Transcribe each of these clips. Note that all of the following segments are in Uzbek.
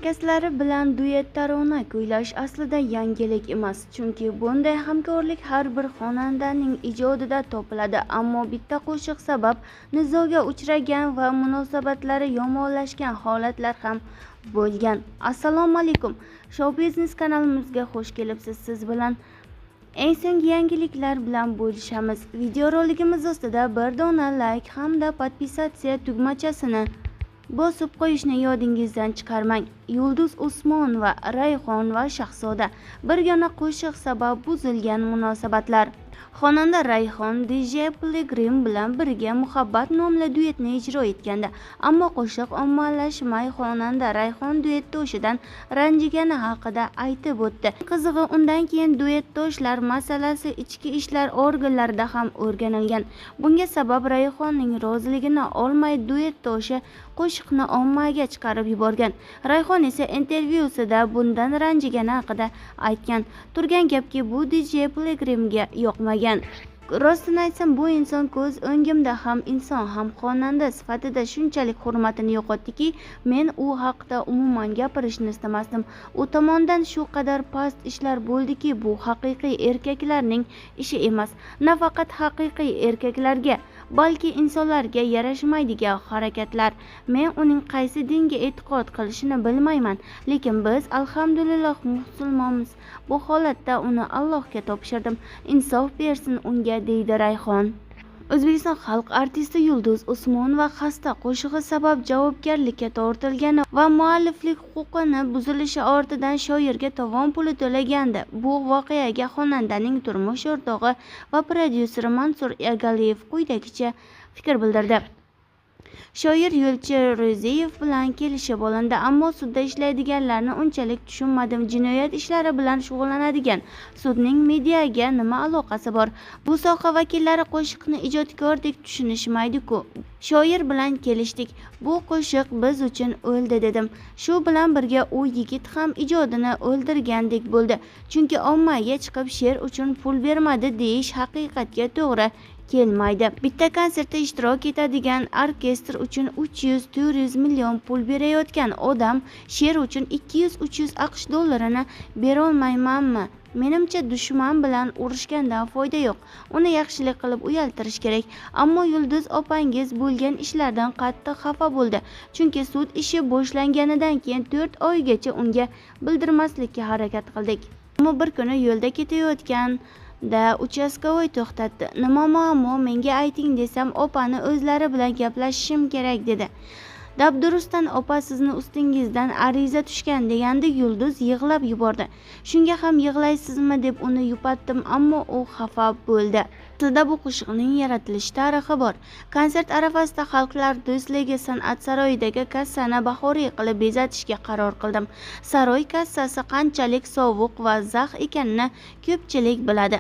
Hamkasblari bilan duet tarona kuylash aslida yangilik emas, chunki bunday hamkorlik har bir xonandaning ijodida topiladi. Ammo bitta qo'shiq sabab nizoga uchragan va munosabatlari yomonlashgan holatlar ham bo'lgan. Assalomu alaykum, Show Biznes kanalimizga xush kelibsiz. Siz bilan eng so'nggi yangiliklar bilan bo'lishamiz. Videorolikimiz ostida bir dona like hamda podpisatsiya tugmachasini bosib qo'yishni yodingizdan chiqarmang. Yulduz Usmonova, Rayhon va Shahzoda birgina qo'shiq sabab buzilgan munosabatlar. Xonanda Rayhon DJ Pilgrim bilan birga Muhabbat nomli duetni ijro etgandi, ammo qo'shiq ommalashmay xonanda Rayhon duetdoshidan ranjigani haqida aytib o'tdi. Qizig'i, undan keyin duetdoshlar masalasi ichki ishlar organlarida ham o'rganilgan. Bunga sabab Rayhonning roziligini olmay duetdoshi qo'shiqni ommaga chiqarib yuborgan. Rayhon esa intervyusida bundan ranjigani haqida aytgan. Turgan gapki, bu DJ Pilgrimga yoqmagan. Rostini aytsam, bu inson ko'z o'ngimda ham inson, ham xonanda sifatida shunchalik hurmatini yo'qotdiki, men u haqida umuman gapirishni istamasdim. U tomondan shu qadar past ishlar bo'ldiki, bu haqiqiy erkaklarning ishi emas. Nafaqat haqiqiy erkaklarga, balki insonlarga yarashmaydigan harakatlar. Men uning qaysi dinga e'tiqod qilishini bilmayman, lekin biz alhamdulillah musulmonmiz. Bu holatda uni Allohga topshirdim. Insof bersin unga, deydi Rayhon. O'zbekiston xalq artisti Yulduz Usmonova xasta qo'shig'i sabab javobgarlikka tortilgani va mualliflik huquqini buzilishi ortidan shoirga tovon puli to'lagandi. Bu voqeaga xonandaning turmush o'rtog'i va prodyuseri Mansur Agaliyev quyidagicha fikr bildirdi. Shoir Yo'lchi Ro'ziyev bilan kelishib olindi, ammo sudda ishlaydiganlarni unchalik tushunmadim. Jinoyat ishlari bilan shug'ullanadigan sudning mediaga nima aloqasi bor? Bu soha vakillari qo'shiqni ijodkordek tushunishmaydi-ku. Shoir bilan kelishdik. Bu qo'shiq biz uchun o'ldi dedim. Shu bilan birga u yigit ham ijodini o'ldirgandek bo'ldi. Chunki ommaga chiqib she'r uchun pul bermadi deyish haqiqatga to'g'ri kelmaydi. Bitta konsertda ishtirok etadigan orkestr uchun 300-400 million pul berayotgan odam she'r uchun 200-300 AQSh dollarini berolmaymanmi? Menimcha, dushman bilan urushgandan foyda yo'q. Uni yaxshilik qilib uyaltirish kerak. Ammo Yulduz opangiz bo'lgan ishlardan qattiq xafa bo'ldi. Chunki sud ishi boshlanganidan keyin 4 oygacha unga bildirmaslikka harakat qildik. Ammo bir kuni yo'lda ketayotgan da uchastkovoy to'xtatdi. Nima muammo, menga ayting desam, opani o'zlari bilan gaplashishim kerak dedi. Dabdurustdan opa sizni ustingizdan ariza tushgan deganda Yulduz yig'lab yubordi. Shunga ham yig'laysizmi deb uni yupatdim, ammo u xafa bo'ldi. Aslida bu qo'shiqning yaratilish tarixi bor. Konsert arafasida Xalqlar do'stligi san'at saroyidagi kassani bahoriy qilib bezatishga qaror qildim. Saroy kassasi qanchalik sovuq va zax ekanini ko'pchilik biladi.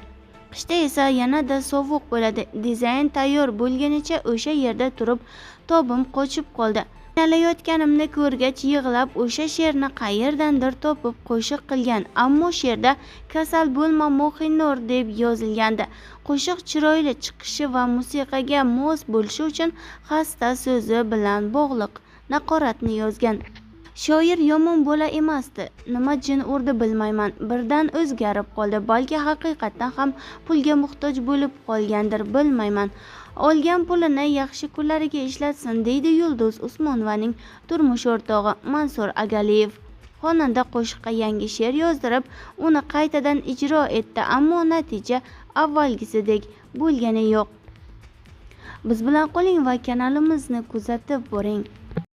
Qishda esa yanada sovuq bo'ladi. Dizayn tayyor bo'lganicha o'sha yerda turib tobim qochib qoldi. Qiynalayotganimni ko'rgach yig'lab o'sha she'rni qayerdandir topib qo'shiq qilgan, ammo she'rda kasal bo'lma Mohinur deb yozilgandi. Qo'shiq chiroyli chiqishi va musiqaga mos bo'lishi uchun xasta so'zi bilan bog'liq naqoratni yozgan. Shoir yomon bola emasdi. Nima jin urdi bilmayman. Birdan o'zgarib qoldi. Balki haqiqatdan ham pulga muhtoj bo'lib qolgandir, bilmayman. Olgan pulini yaxshi kunlariga ishlatsin, deydi Yulduz Usmonovaning turmush o'rtog'i Mansur Agaliyev. Xonanda qo'shiqqa yangi she'r yozdirib, uni qaytadan ijro etdi, ammo natija avvalgisidek bo'lgani yo'q. Biz bilan qoling va kanalimizni kuzatib boring.